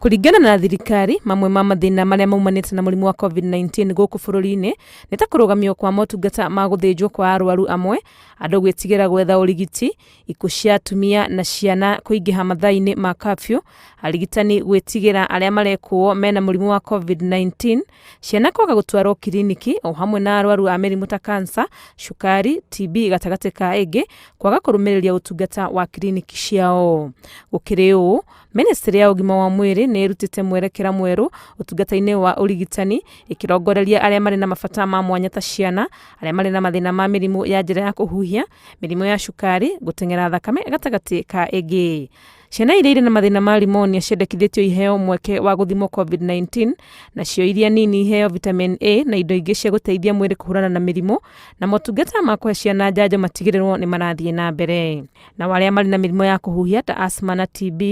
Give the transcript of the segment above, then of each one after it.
Kũringana na thirikari, mamwe ma mathĩna marĩa maumanĩte na mũrimũ wa COVID-19 gũkũ bũrũri-inĩ nĩ ta kũrũgamio kwa motungata ma gũthĩnjwo kwa arwaru amwe, andũ gwĩtigĩra gwetha ũrigiti, ikuũ cia atumia na ciana kũingĩha mathaa-inĩ ma curfew, arigitani gwĩtigĩra arĩa marekũo mena mũrimũ wa COVID-19, ciana kwaga gũtwarwo kiriniki o hamwe na arwaru a mĩrimũ ta cancer, cukari, TB gatagatĩ ka ĩngĩ kwaga kũrũmĩrĩria ũtungata wa kiriniki ciao. Gũkĩrĩ ũũ, Ministry ya ũgima wa mwĩrĩ nĩ ĩrutĩte mwerekera mwerũ ũtungata-inĩ wa ũrigitani ĩkĩrongoreria arĩa marĩ na mabata ma mwanya ta ciana, arĩa marĩ na mathĩna ma mĩrimũ ya njĩra ya kũhuhia, mĩrimũ ya cukari, gũteng'era thakame gatagatĩ ka ĩngĩ. Ciana iria irĩ na mathĩna ma rimonia ciendekithĩtio iheo mweke wa gũthimwo COVID-19, nacio iria nini iheo vitamin A na indo ingĩ cia gũteithia mwĩrĩ kũhũrana na mĩrimũ, na motungata ma kũhe ciana njanjo matigĩrĩrwo nĩ marathiĩ na mbere. Nao arĩa marĩ na mĩrimũ ya kũhuhia ta asthma na TB,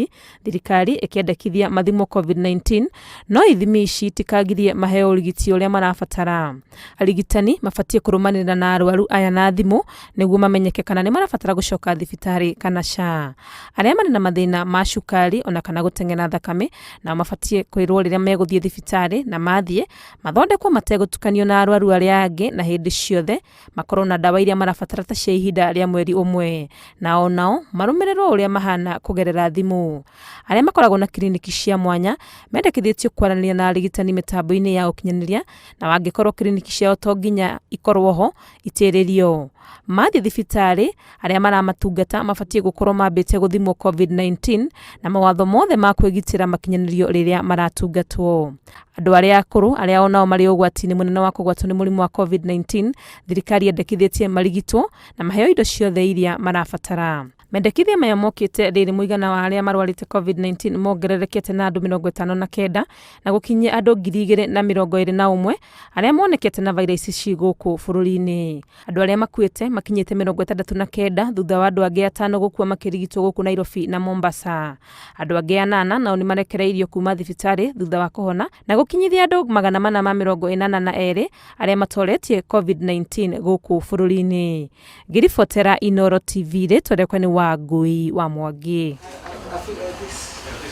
thirikari ĩkĩendekithia mathimwo COVID-19, no ithimi ici itikagirie maheo ũrigiti ũrĩa marabatara. Arigitani mabatiĩ kũrũmanĩrĩra na arwaru aya na thimũ nĩguo mamenyeke kana nĩ marabatara gũcoka thibitarĩ kana ca. Arĩa marĩ na mathĩna ma cukari ona kana gũteng'era thakame nao mabatiĩ kwĩrwo rĩrĩa megũthiĩ thibitarĩ na mathiĩ mathondekwo mategũtukanio na arwaru arĩa angĩ na hĩndĩ ciothe makorwo na ndawa iria marabatara ta cia ihinda rĩa mweri ũmwe, na o nao marũmĩrĩrwo ũrĩa mahana kũgerera thimũ. Arĩa makoragwo na kiriniki cia mwanya mendekithĩtio kwaranĩria na arigitani mĩtambo-inĩ ya ũkinyanĩria na angĩkorwo kiriniki ciao to nginya ikorwo ho itĩrĩrio. Mathiĩ thibitarĩ, arĩa maramatungata mabatiĩ gũkorwo mambĩte gũthimwo COVID-19 na mawatho mothe ma kwĩgitĩra makinyanĩrio rĩrĩa maratungatwo. Andũ arĩa akũrũ arĩa onao marĩ ũgwati-inĩ mũnene wa kũgwatwo nĩ mũrimũ wa COVID-19, thirikari yendekithĩtie marigitwo na maheo indo ciothe iria marabatara. Mendekithia maya mokĩte rĩrĩ mũigana wa arĩa marwarĩte COVID-19 mongererekete na andũ 59 na gũkinyia andũ 2,021 arĩa monekete na vairasi ici gũkũ bũrũri-inĩ. Andũ arĩa makuĩte makinyĩte 69 thutha wa andũ angĩ atano gũkua makĩrigitwo gũkũ Nairobi na Mombasa. Andũ angĩ anana nao nĩ marekereirio kuma thibitarĩ thutha wa kũhona na gũkinyithia andũ 482 arĩa matoretie COVID-19 gũkũ bũrũri-inĩ. Ngĩribotera Inooro TV rĩtwa rĩakwa nĩ Wangui wa Mwangi. I feel like this.